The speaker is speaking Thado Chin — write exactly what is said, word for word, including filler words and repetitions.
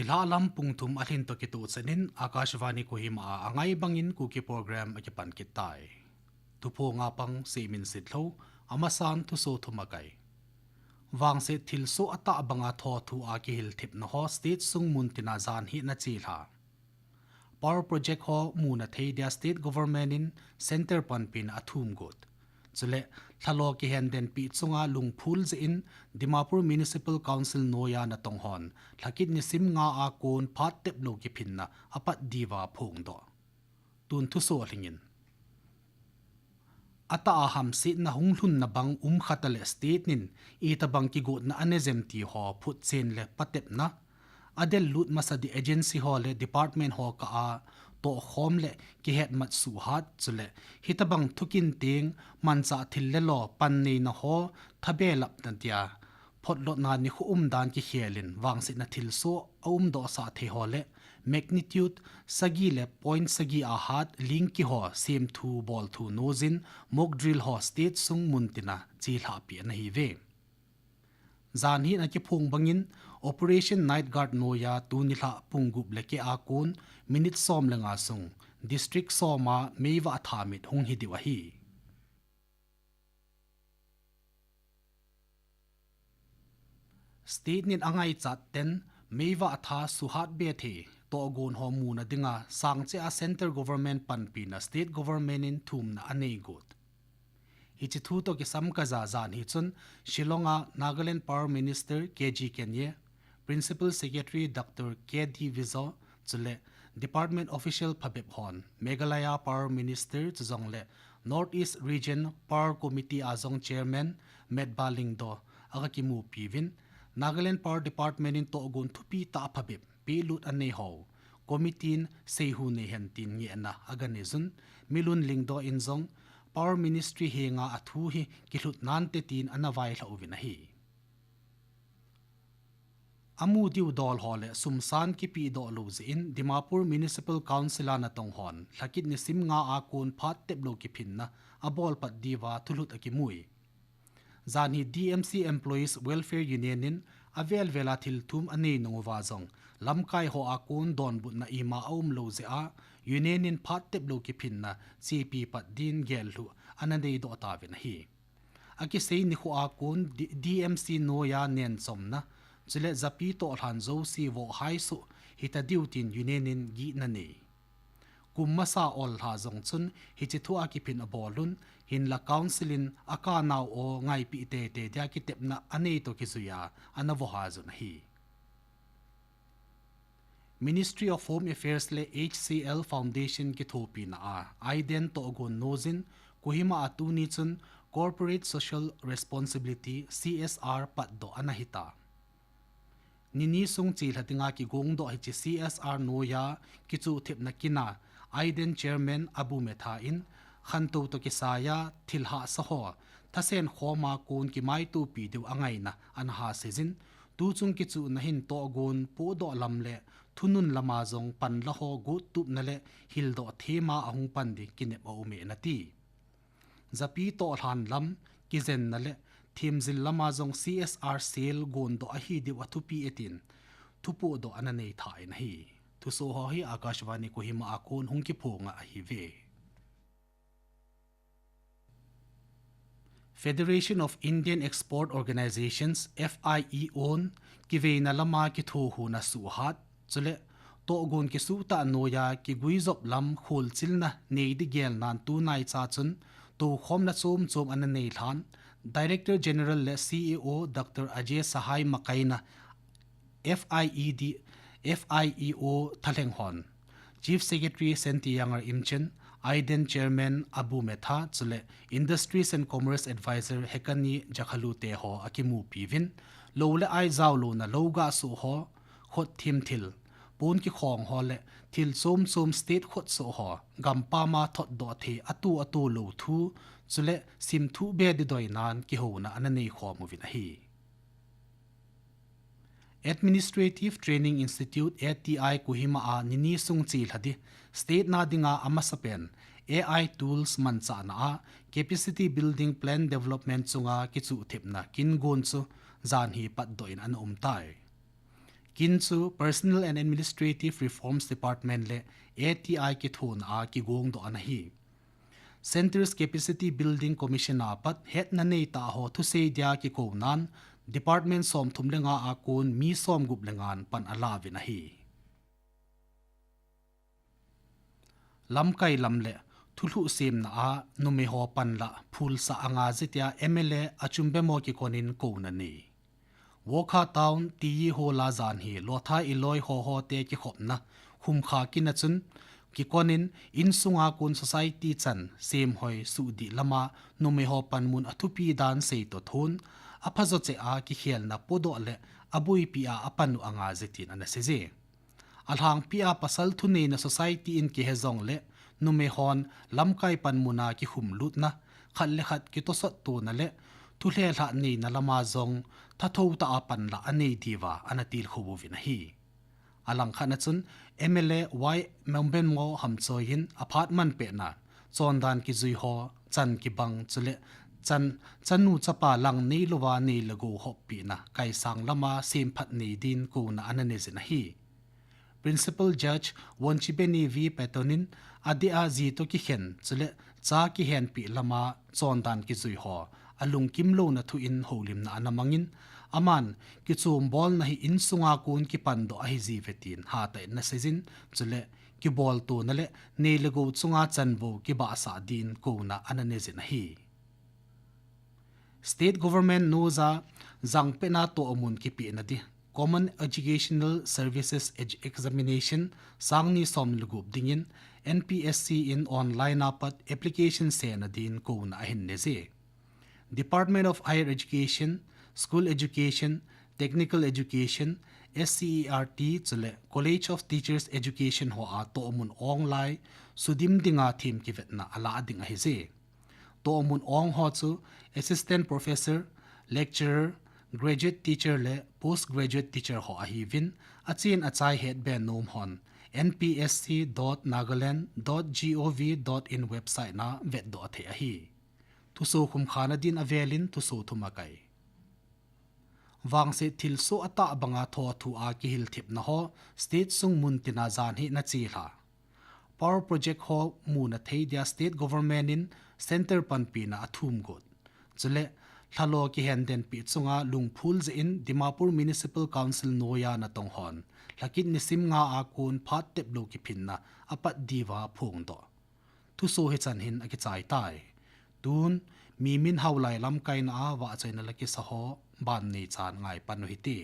Thilha lam pung thum alhin toh kitoh chanin Akashvani Kohima a angai bangin Kuki program akipan kit tai. Thuphonga pang Seiminsitlhou, amasan thuso thum akai. Vangset thilsoh atah banga thothu a kihil thepna ho state sung muntina janhi ana chelha. Power project ho muna thei dia state government in center panpina athum got. Chule, lhalo kihendenpi chunga lungphul jeh in Dimapur Municipal Council noiya natong hon lhakit nisim nga a kon phat teplou kiphinna apat diuva phongdoh. Tun thuso lhingin. Atah a hamsetna hung lhunna bang um khat a le state nin itobang kigotna anejem ti ho phutchen le patepna, adellut masa di agency ho le department ho kah a tohkhom le kihetmat suhat chule hitobang thukin teng manchah thil le lo pan neina ho thabelapna dia photlotna nikho umdan kikhelin vangsetna thilsoh aumdohsah thei ho le magnitude sagi le point sagi a hat lingki ho semthu bolthu noijin mock drill ho state sung muntina chelhahpi ana hiuve. Janhin akiphong bangin Operation Night Guard noiya tuni lha pung gup le keh a kon minute som le nga sung district soma meivah tha mit hung hidiu ahi. State nin angaichat ten meivah tha suhat be thei tohgon ho muna dinga sangcheh a centre government panpina state government in thumna anei got. Hiche thu toh kisam kaja janhi chun Shillong a Nagaland Power Minister K G Kenie, Principal Secretary Doctor K D Wizo, chule Department Official phabep hon Meghalaya Power Minister chujongle North East Region Power Committee a jong Chairman Metba Lyngdoh aga kimupi uvin, Nagaland Power Department in tohgon thupi tah phabep pelut anei ho committee in seihu neihen tin ngehna aga neijun, Milun Lyngdoh in jong Power Ministry henga athu hi kilhut nante tin ana vailhah uvin ahi. Amu diu dol ho le sumsan kipehdoh lou jeh in Dimapur Municipal Council a natong hon lhakit nisim nga a kon phat teplou kiphinna abolpat diuva thulhut akimui. Janhi D M C Employees Welfare Union in avel vel a thil thum anei nung uva jong lamkai ho a kon donbutna ima aumlou jeh a Union in phat teplou kiphinna chepi pat din gellhuh ana neidoh tauvin ahi. Akisei nikho a kon D-, D M C noiya nenchomna, chule japi tohlhan jouse vohhai soh hita diu tin Union in gihna nei. Kum masa ollha jong chun hiche thu a kiphin abolun, hinla Council in akanau o ngaipeh teitei dia kitepna anei toh kijuiya ana vohhai jun ahi. Ministry of Home Affairs le H C L Foundation kithopina a Aiden tohgon noijin Kohima a tuni chun Corporate Social Responsibility, C S R, patdoh ana hita. Nini sung chelha dinga kigongdoh hiche C S R noiya kichuh thepna kin a Aiden Chairman Abu Metha in khantou toh kisaiya thil hahsa ho thasen khoma kon kimaitopi diu angaina ana hahseijin, tuchung kichuhna hin tohgon pohdoh lam le thunun lama jong panla ho gottupna le hildoh thema ahung pan di kinep aume nati. Japi tohlhan lam, kijenna le themjil lama jong C S R cell gondoh ahi diu athupi e tin thupohdoh ana neitha in ahi. Thusoh ho hi Akashvani Kohima a kon hung kiphonga ahiuve. Federation of Indian Export Organisations, F I E O, in kiveina lama kithohona suhat, chule tohgon kisuhtah noiya kiguijop lam kholchilna nei di gelnan tunaicha chun toukhomna chomchom ana neilhan, Director General le C E O Doctor Ajay Sahai makaina F I E D, F I E O thalheng hon Chief Secretary Senti Yangar Imchen, Aiden Chairman Abu Metha, chule Industries and Commerce Advisor Hekani Jakhalu te ho akimupi uvin, lou le ai jaolouna lou gah soh ho, khot thim thil, pon kikhong ho le thil chomchom state khotsoh ho gampam a thotdoh thei atu atu lou thu, chule simthu be di doinan kihouna ana neikhom uvin ahi. Administrative Training Institute, A T I, Kohima a nini sung chelha di, state na dinga amasapen A I tools manchahna a Capacity Building Plan Development chunga kichuh thepna kin gon chu janhi patdoh in ana umtai. Kin chu Personnel and Administrative Reforms Department le A T I kithona a kigongdoh ana hi. Centre's Capacity Building Commission a pat hetna neitah ho thusei dia kikounan department somthum le nga a kon mi somgup le ngan pan alauvin ahi. Lamkai lam le thulhuh semna a numei ho pan la phulsah anga je tia M L A Achumbe Mo kikonin kouna nei. Wokha Town, Tiyi Hola jan hi Lotha Iloi ho ho te kikhopna khumkha kin a chun kikonin insunga kon society chan semhoi suhdih lama numei ho panmun athupi dan seito thon, aphajo cheh a kikhelna podoh le abuipi a apan u anga je tin ana seije. Alhangpi a pasal thuneina society in kihe jongle numei hon lamkai panmuna kikhumlutna, khat le khat kitosot tona le thulhehlah neina lama jong thathou tah a panla anei diuva ana tilkhou uvin ahi. Alangkhat a chun M L A Y Mongbenmo Hamchoi in aphat manpehna, chondan kijui ho, chan kibang chule chan, chanu chapa lang neilouva nei le gou hoppina kaisang lama semphat nei din kouna ana neijin ahi. Principal Judge Wonchibeni V Patton in adeh a ji toh kikhen chule cha kihenpeh lama chondan kijui ho alungkim louna thu in houlimna ana mangin, aman kichombolna hi insunga kon kipandoh ahi jiuve tin hatah in ana seijin, chule kiboltona le nei le gou chunga chanvou kibahsah din kouna ana neijin ahi. State Government noja jangpehna tohmun kipehna di Common Educational Services Edu-, Examination sangni somni le gup dingin N P S C in online a pat application sena din kouna ahin neije. Department of Higher Education, School Education, Technical Education, S C E R T chule College of Teachers Education ho a tohmun ong lai sudim dinga them kivetna alah ding ahije. Tohmun ong ho chu Assistant Professor, Lecturer, Graduate Teacher le Postgraduate Teacher ho ahiuvin, achen achai hetbe nom hon N P S C dot nagaland dot gov dot in website na vetdoh thei ahi. Thuso khumkhana din avelin thuso thum akai. Vangset thilsoh atah banga thothu a kihilthipna ho state sung muntina jan hi ana chelha. Power project ho muna thei dia state government in centre panpina athum got. Chule, lhalo kihendenpeh chunga lungphul jeh in Dimapur Municipal Council noiya natong hon lhakit nisim nga a kon phat teplou kiphinna apat diuva phongdoh. Thuso hichan hin akichai tai. Tun, mi min haolai lamkaina a vahchoina la kisa ho, ban neichan ngaipan u hite.